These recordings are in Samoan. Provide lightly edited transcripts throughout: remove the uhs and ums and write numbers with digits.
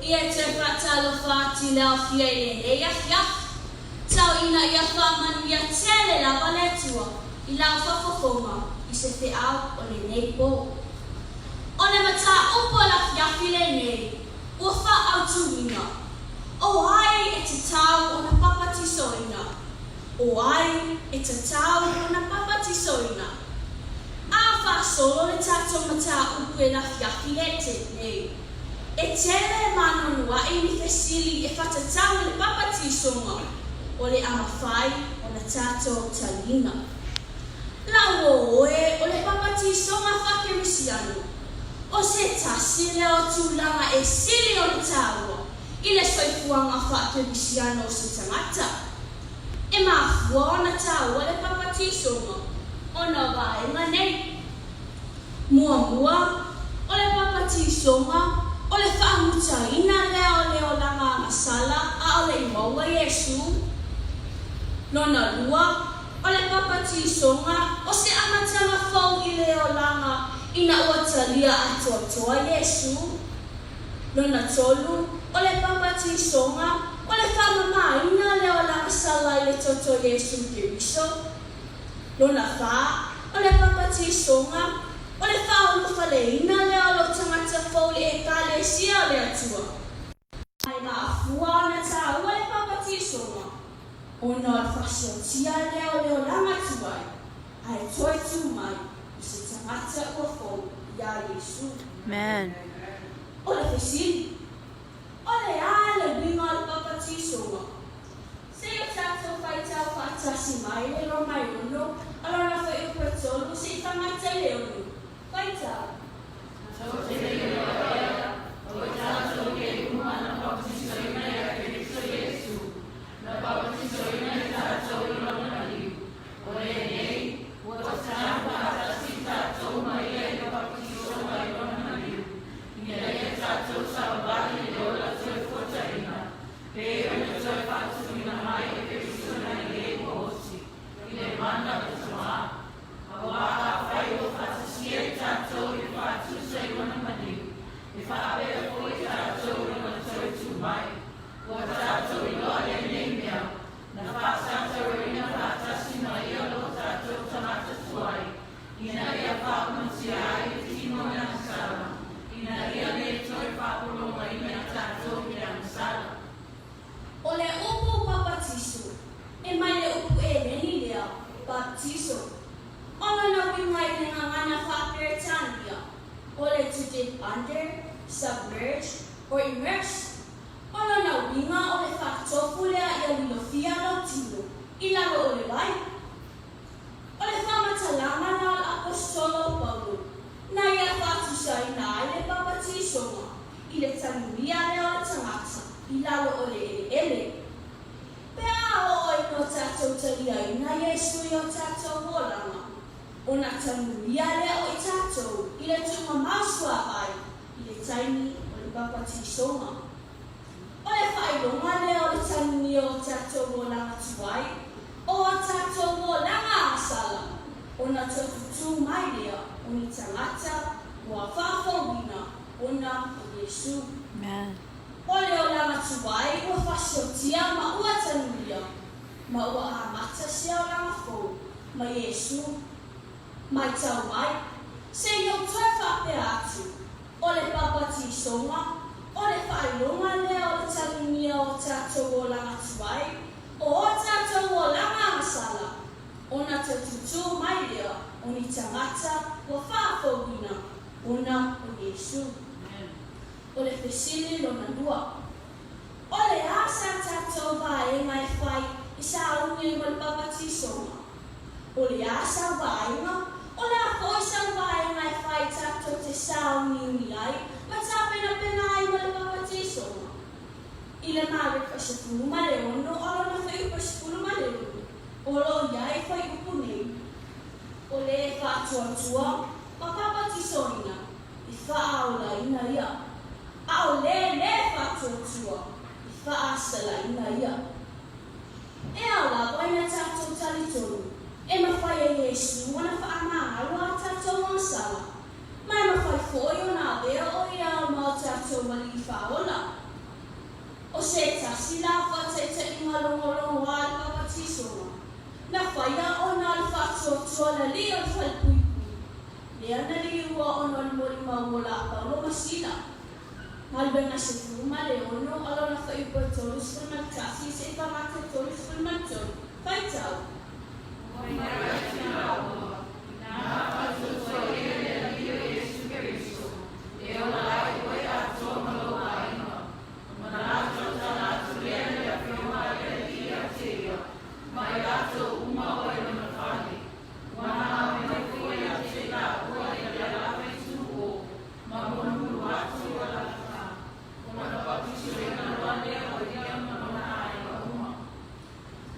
Ia toe faatalofa atu i le aofia i lenei afiafi. Tau ina ia faamanuia tele lava le Atua i lau faafofoga i se feau o lenei po. O le mataupu o le afiafi lenei ua faaautuina, O ai e tatau ona papatisoina? O ai e tatau ona papatisoina? A faasolo le tatou mataupu e lafiafi lenei, e tele ma anoanoai ni fesili e faatatau i le papatisoga o le a mafai ona tatou taliina. Lau o oe o le papatisoga faakerisiano, o se tasi lea o tulaga e sili ona taua i le soifuaga faakerisiano o se tagata. E mafua ona taua le papatisoga ona o vaega nei. Muamua, o le papatisoga o le faamutaina lea o le olaga agasala a o le i maua Iesu. Lona lua, o le papatisoga o se amataga fou i le olaga ina ua talia atoatoa Iesu. Lona tolu, o le papatisoga o le faamamaina lea o le agasala i le toto Iesu Keriso. Lona fā, o le papatisoga o le faaulufaleina lea o lou tagata fou i le Ekalesia o le Atua. Ma e mafua ona taua le papatisoga ona o le faasoatia lea o le olaga tuai ae toe tū mai i se tagata ua fou iā Iesu. Amen. O le fesili, O le a le uiga o le papatisoga? Se i o tatou faitau faatasi mai le Roma e ono, a lona fuaiupu e tolu se i faagata i le ono. Faitau. Tou te le iloa ea, o i tatou nei uma na papatisoina ia Keriso Iesu, na papatisoina i tatou i lona maliu. O lenei, ua tatau faatasi tatou ma ia i le papatisoga i lona maliu, ina ia tatou savavali i le ola toe fuataina, pei ona toe faatuina mai e Keriso nai e ua oti, i le mana o le Tamā. Auā afai ua faatasia i tatou i le faatusa i lona maliu, e faapea foi tatou i lona toe tū mai. Ua tatou iloa lenei mea, na faasatauaina faatasi ma ia lo tatou tagata tuai, ina ia faaumatia ai le tino o le agasala, ina ia le toe faapologaina i tatou i le agasala. O le upu papatiso, e mai le upu Eleni lea, baptizo. O lona uiga i le gagana faa-Peretania, o le to dip under, submerge, or immerse. O lona uiga o le faatofu lea ia lilofia lou tino i lalo o le vai. O le faamatalaga la o le Aposetolo o Paulo, na ia faatusaina ai le papatisoga i le tanuia lea o le tagata i lalo o le eleele. Pe a oo ina o tatou taliaina Iesu i o tatou olaga, ona tanuia lea o i tatou i le tuugamau suaai i le taimi o le papatisoga. O le faailoga lea o le tanuia o tatou olaga tuai, o a tatou olaga agasala, ona toe tutū mai lea o ni tagata ua faafouina ona o Iesu. Amen. O le olaga tuai ua fasiotia ma ua tanuia, ma ua amata se olaga fou ma Iesu. Maitau mai, se i ou toe faapea atu, o le papatisoga, o le faailoga lea o le tanunia o tatou olaga tuai, o o tatou olaga agasala, ona toe tutū mai lea o ni tagata ua faafouina ona o Iesu. O le fesili lona lua, O le a sa tatou vaega e fai e sauni ai ma le papatisoga? O le a sau vaega? O le a foi sau vaega e fai tatou te sauniuni ai ma tapenapena ai ma le papatisoga? I le Mareko e 16 o lona fuaiupu e 16, o lo o i ai fuaiupu nei, O le e faatuatua ma papatisoina, e faaolaina ia, a o le lē faatuatua, e faasalaina ia. E ao lava ina tatou talitonu e mafai e Iesu ona faamagalo a tatou agasala, ma e mafai foi ona avea o ia ma o tatou Alii Faaola. isi la faataitaiga logologoa a le papatisoga na faia ona o le faatuatua o le alii o le falepuipui, lea na liua ona o le molimau ola a Paulo ma Sila. Galuega 16 o lona fuaiupu e 31 seia pagata 33, faitau.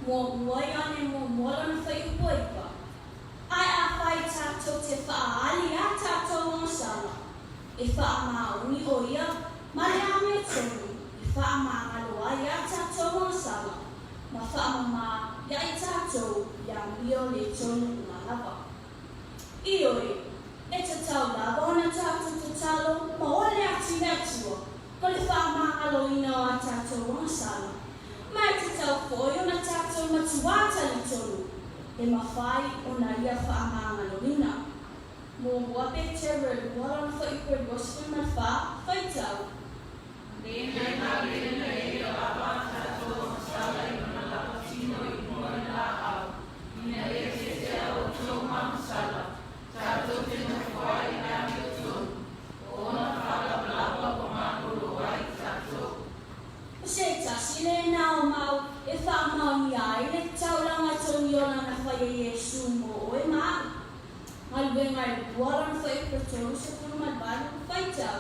Muamua Ioane muamua lona fuaiupu e 9. Ae afai tatou te faaali a tatou agasala, e faamaoni ʻo ia ma le amiotonu e faamagalo ai a tatou agasala ma faamamā iā i tatou i amio le tonu uma lava. Ioe, e tatau lava ona tatou tatalo ma ole atu i le Atua mo le faamagaloina o a tatou agasala, ma e tatau foi ona tatou matuā talitonu e mafai ona ia faamagaloina. Muamua Petero e lua lona fuaiupu e 24, faitau. O se tasi lena o mau e faamaonia ai le taulaga tonu i o lana fai e Iesu mo oe ma aʻu. Galuega e lua lona fuaiupu e 38, faitau.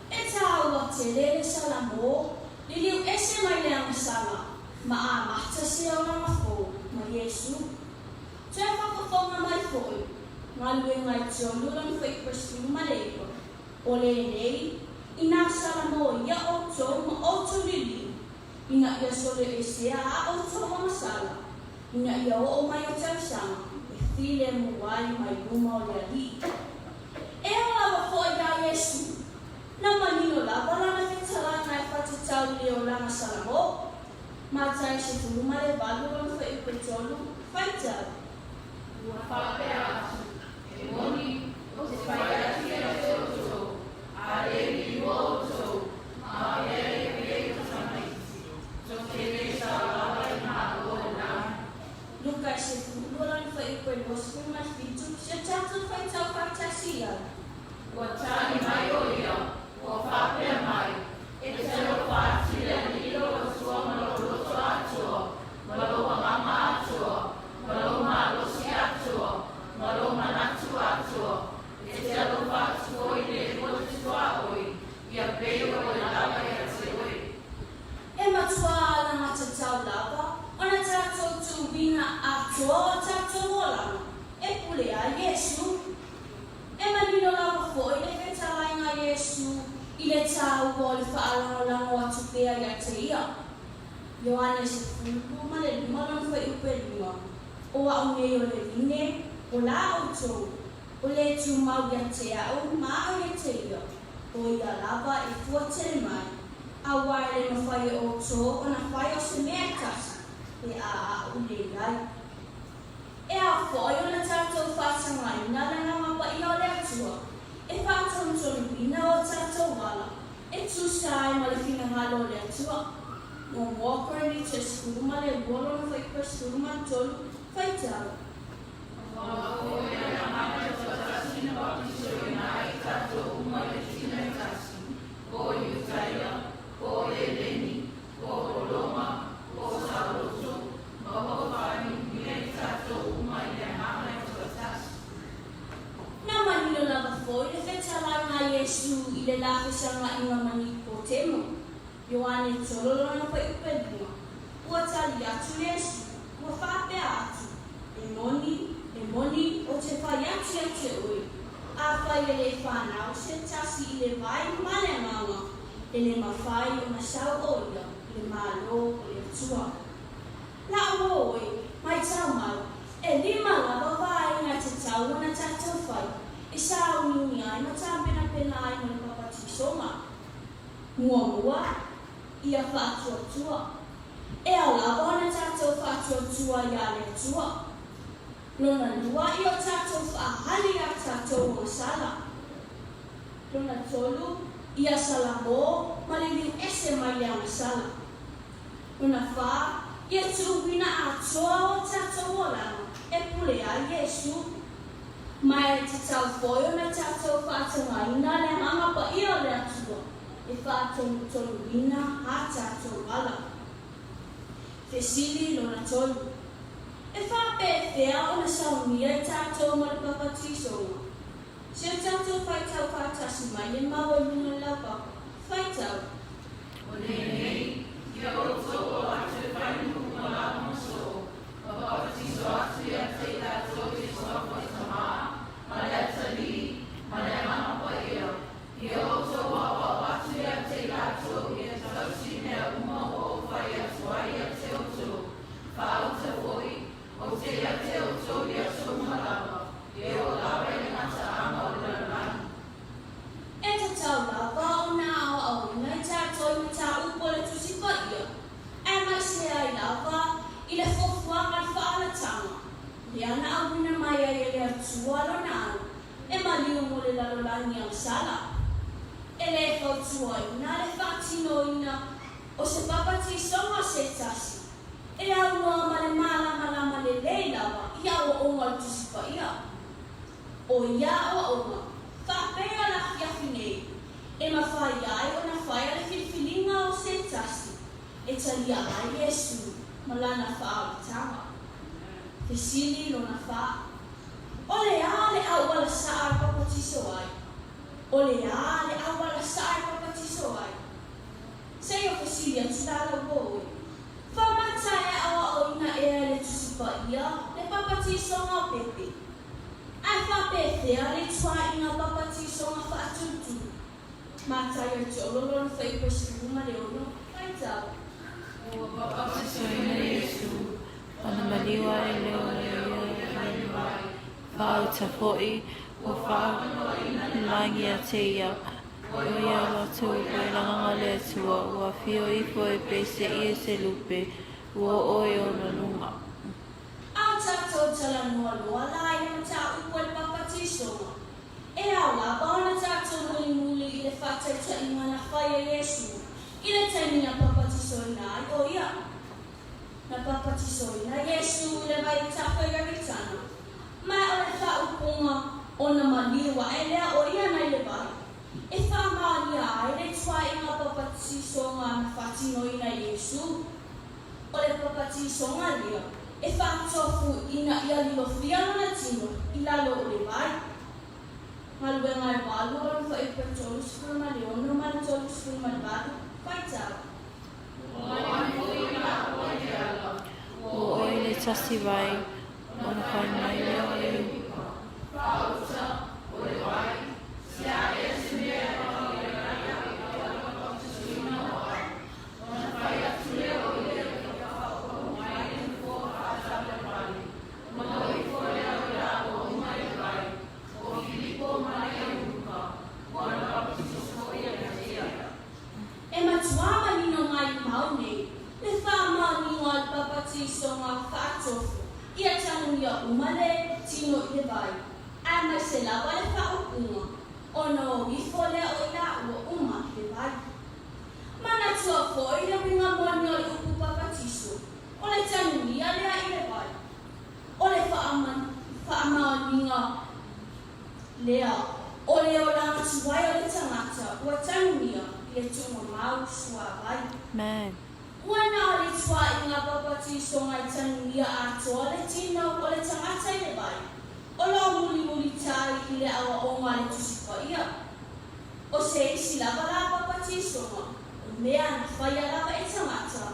E tāua tele le Salamo, liliu ese mai le agasala, ma amata se olaga fou ma Iesu. Toe whakafofoga mai foi, galuega e tolu lona fuaiupu e 19, O lenei, inā Salamo ia outou ma outou liliu, ina ia sole esea a outou agasala, ina ia oo mai o tausaga e filemu ai mai luma o le Alii. E ola lava foi iā Iesu, na manino lava lana fetalaiga e faatatau i le olaga Salamo, Matai 18 lona fuaiupu e tolu, faitau. Ua faapea atu, E moni, ou te fai atu ia te outou, a le liliua outou, ma avea e pei o tamaiti, tou te le saolava i Malo o le lagi. Luka 12 lona fuaiupu e 27, si o tatou faitau faatasi ai. Ua tali mai ʻo ia, ua faapea mai, E te alofa atu i le Alii i lou Atua ma lou loto atoa, ma lou agaga atoa, ma lou malosi atoa, ma lou manatu atoa, e te alofa atu foi i le lua te tuaoi, ia pei o oe lava ia te oe. E matua alagatatau lava ona tatou tuuina atoa o tatou olaga e pule ai Iesu. E manino lava foi le fetalaiga a Iesu i le tāua o le faalagolago atu pea ia te ia. Ioane 15 lona fuaiupu e lua, O a'u nei o le vine, o la outou, o le tumau ia te a'u ma a'u ia te ia, o ia lava e fua tele mai, auā e le mafai e outou ona fai o se mea e tasi, pe a a'u le iai. E ao foi ona tatou faatagaina le Agaga Paia o le Atua e faatonutonuina o tatou ala e tusa ai ma le finagalo o le Atua. Muamua Korinito e 12 lona fuaiupu e 13, faitau. Na manino lava foi le fetalaiga a Iesu i le la fesagaiga ma Nikotemo, Ioane tolo lona fuaiupu e lua. Ua tali atu Iesu, ua faapea atu, E moni, e moni, ou te fai atu ia te oe. Afai e le fanau se tasi i le vai ma le Agaga, e le mafai ona sau o ia i le Malo o le Atua. La'u ō e, maitau mai, e lima lava vaega e tatau ona tatou fai e sauniuni ai ma tapenapena ai mo le papatisoga. Muamua, ia faatuatua. E ao lava ona tatou faatuatua iā le Atua. Lona lua, ia o tatou faahali iā tatou agasala. Lona tolu, ia salamo ma liliu ese mai le agasala. Lona fā, ia tuuina atoa o tatou olaga e pule ai Iesu. Ma e tatau foi ona tatou faatagaina le Agaga Paia o le Atua e faatonutonuina a tatou ala. Fesili lona tolu, E faapefea ona saunia i tatou ma le papatisoga? Se o tatou faitau faatasi mai le mau i luga o le laupapa. Faitau. O lenei, ia outou o atu e fai nuu ma lauga soo, ma papatiso atu ia te i latou i le suafa o le Tamā, ma le Atalii, ma le Agaga Paia, ia outou aoao atu ia te i latou ia tausi mea uma ua ou fai atu ai ia te outou. Faauta foi, ou te ia te outou i aso uma lava, e oo lava i le gataaga o le lalolagi. E tatau lava ona aoaoina i tatou i mataupu o le Tusi Paia, aemaise ai lava i le fuafuaga le faalataga lea na auina mai ai e le Atua Lona Ana e maliu mo le lalolagi agasala. E le fautuaina le faatinoina o se papatisoga se tasi e aunoa ma le malamalama lelei lava i aoaoga o le Tusi Paia. O ia aoaoga, faapea le afiafi nei, e mafai ai ona faia le filifiliga o se tasi e talia ai Iesu ma lana faaolataga. Fesili lona fa, O le a le auala sa'a e papatiso ai? O le a le auala sa'a e papatiso ai? Se i o fesili atu la lau ōe. Famata e aoaoina ea e le Tusi Paia le papatisoga o Pepe? Ae faapefea le tuaiga papatisoga faatutulu? Mataio Teolo lona fuaiupu e 16, faitau. Ua papatisoina Iesu, ona maliu ae lea o ia i le vai. Faauta foi, ua faalagi ia te ia, o ia latou i le agaga le Atua, ua afio ifo e peisei e se lupe, ua oo i ona luga. A o tatou talanoa loa la i le mataupu a le papatisoga, e ao lava ona tatou mulimuli i le faataitaiga na fai e Iesu i le taimi na papatisoina ai o ia. Na papatisoina Iesu i le vai tafa i Ioritana, ma o le faaupuga ona maliu ae lea o ia nai le vai, e faamaonia ai le tuaiga papatisoga na faatinoina e Iesu. O le papatisoga lea e faatofu ina ia lilofia lona tino i lalo o le vai. Galuega e valu o le fuaiupu e 36 ma le 38, faitau. Ua alu foi laua i le ala. Ua oo i le tasi vai, ona fai mai lea o le Faauta, o le vai, se a ea se mea e manaomia ai au i lau papatisoina o au, ona fai atu lea o ia i ka faaopoopo mai le nofoa faataavalevale, ona o ifo lea o laua uma i le vai, o Filipo ma le Eunuka, ua na papatiso foi ia te ia. E matua manino mai mau nei le faamaoniga o le papatisoga faatofu ia tanuia uma le tino i le vai, aemaise lava le faaupuga ona o ifo lea o i laua uma i le vai. Manatua foi le uiga moni o le upu papatiso, o le tanuia lea i le vai. O le faamaoniga lea o le olaga tuai o le tagata ua tanuia i le tuugamau suavai. Amen. Ua na o le tuaiga papatisoga i tanuia atoa le tino o le tagata i le vai, o lo o mulimulitai i le aoaoga a le Tusi Paia. O se isi lava la papatisoga, o mea na faia lava e tagata,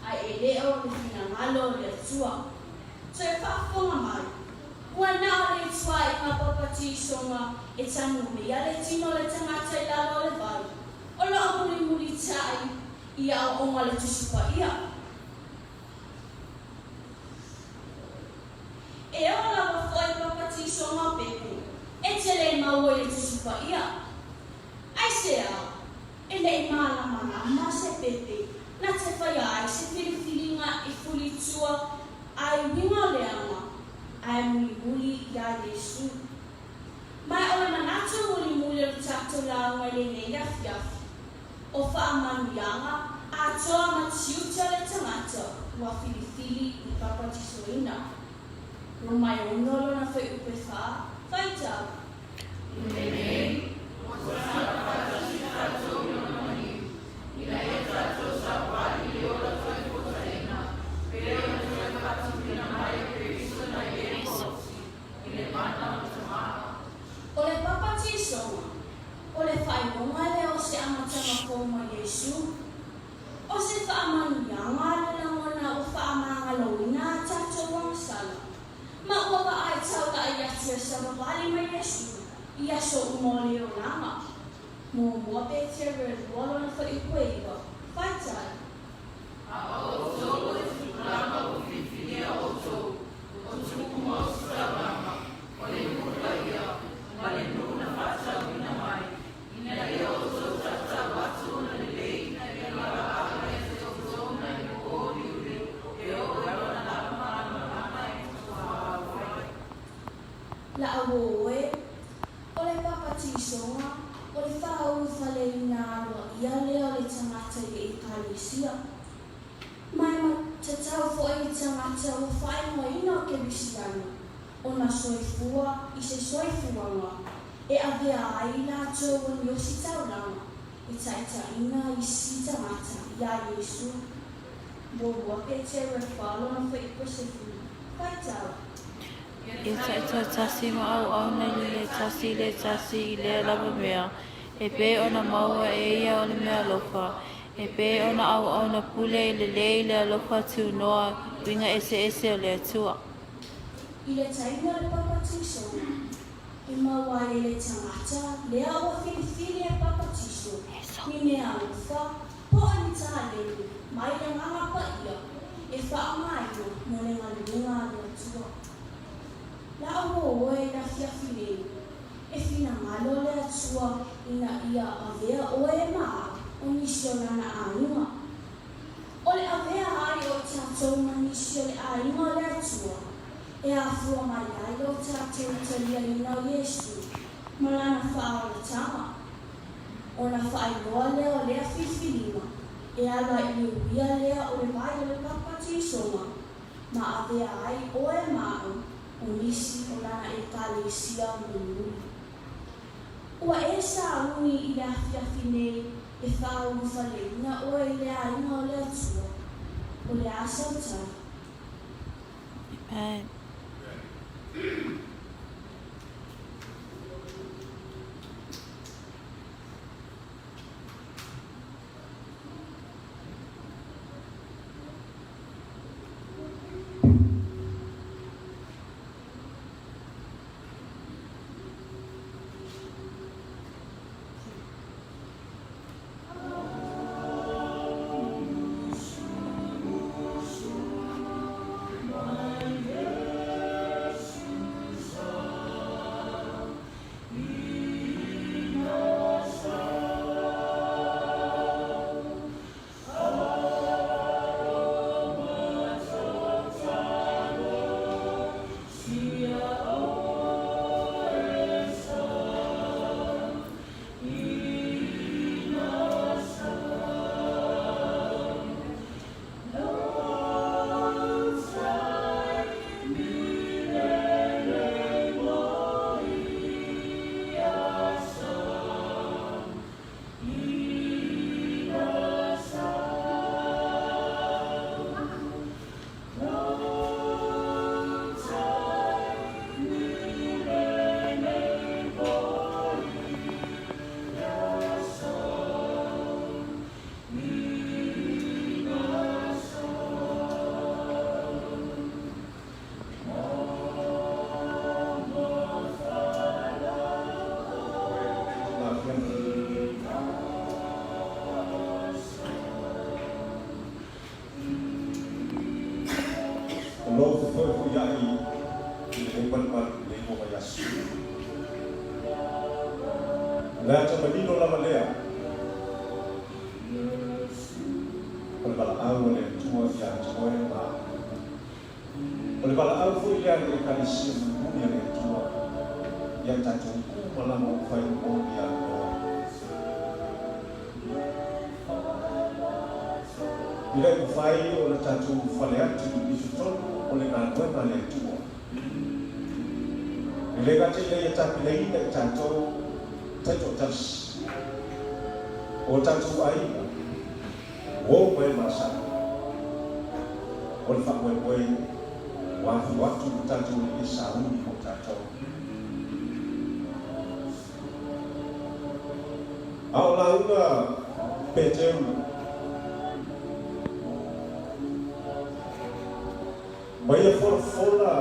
ae e le o le finagalo o le Atua. Toe faafofoga mai. Ua na o le ituaiga papatisoga e tanumia le tino o le tagata i lalo o le vai, o lo o mulimulitaʻi i aoaoga a le Tusi Paia. E oo lava foi i papatisoga o pepe, e te le maua i le Tusi Paia. Aisea? E le i malamalama se pepe na te faia ai se filifiliga e fuli i tua a i uiga o leaga, ae mulimuli iā Iesu. Ma o le manatu mulimuli o le tatou lauga i lenei afiafi, o faamanuiaga atoa ma tiute o le tagata ua filifili i le papatisoina. Roma e ono lona fuaiupu e fa, faitau. I lenei, ua saga faatasi tatou i lona maliu, ina ia tatou savali i le ola toe fuataina, pei ona toe faatuina mai e Keriso nai e ua oti, i le mana o le Tama. O le papatisoga, o le faailoga lea o se amataga fou ma Iesu. O se faamanuiaga le lagona ua faamagaloina a tatou agasala, ma ua vaai taulai atu e savavali ma Iesu i aso uma o le olaga. Muamua Peteru e lua lona fuaiupu e iva, faitau. A o outou o le tupulaga ua filifilia outou, o tupu ma ositaulaga, o le nuu paia, ma le nuu na faatauina mai, ina ia outou tautau atu ona lelei ina ia malamalama ia te outou nai le po uliuli e oo i lona lava malamalama e tofaau ai. Laʻauō e, o le papatisoga, o le faaulufaleina aloaia lea o le tagata i le Ekalesia. Ma e matatau foi i tagata ua faaigoaina o Kerisiano ona soifua i se soifuaga e avea ai i latou o ni ositaulaga e taitaiina isi tagata iā Iesu. Muamua Peteru e fa lona fuaiupu e sefulu. Faitau. Ia taitoatasi ma auauna i le le tasi i le tasi i lea lava mea, e pei ona maua e ia o le meaalofa, e pei ona auauna pule i lelei i le alofa tunoa uiga eseese o le Atua. I le taimi o le papatiso, e maua ai e le tagata lea ua filifili e papatiso ni mea alofa po o ni taleni mai le Agaga Paia e faaaogaina mo le galuega a le Atua. Laʻauō oe i le afiafi nei, e finagalo le Atua ina ia avea oe e ma au o nisi o lana aiga. O le avea ai o i tatou ma nisi o le aiga o le Atua, e afua mai ai lo tatou taliaina o Iesu ma lana faaolataga. Ona faailoa lea o lea filifiliga e ala i le uia lea o le vai o le papatisoga ma avea ai oe ma au o nisi o lana Ekalesia mulimuli. Ua e sauni i le afiafi nei e faaulufaleina oe i le aiga o le Atua, o le a sau tali? Amen. Fefoefoefoia'i i lenei malumalu i lenei lua vaiaso. O le ata manino lava lea o le valaau a le Atua ia te oe ma a'u. O le valaau foi lea a le Ekalesia mulimuli a le Atua ia i tatou uma lava ua fai mo ni avanoa. E le mafai ona tatou ulufale atu i totonu o le galuega a le Atua. E le gata ina ia tapenaina i tatou taitoatasi, o tatou aiga, uo ma e masani, o le faamoemoe ua afio atu lo tatou Alii e sauni mo tatou. A o lauga Peteru ma ia folafola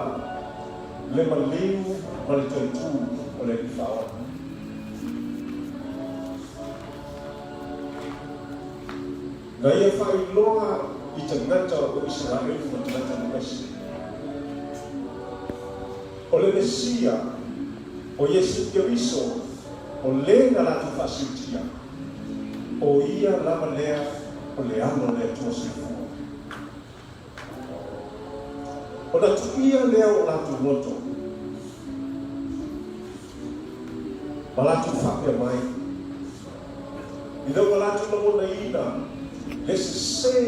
le maliu ma le toe tu o le Alii Faaola. Na ia faailoa i tagata o Isaraelu ma tagata nuu-ese, o le Mesia, o Iesu Keriso, o le na latou faasiutia, o ia lava lea o le Alo o le Atua soifua. Ona tuia lea o latou loto ma latou faapea mai, ina ua latou lagonaina le sese.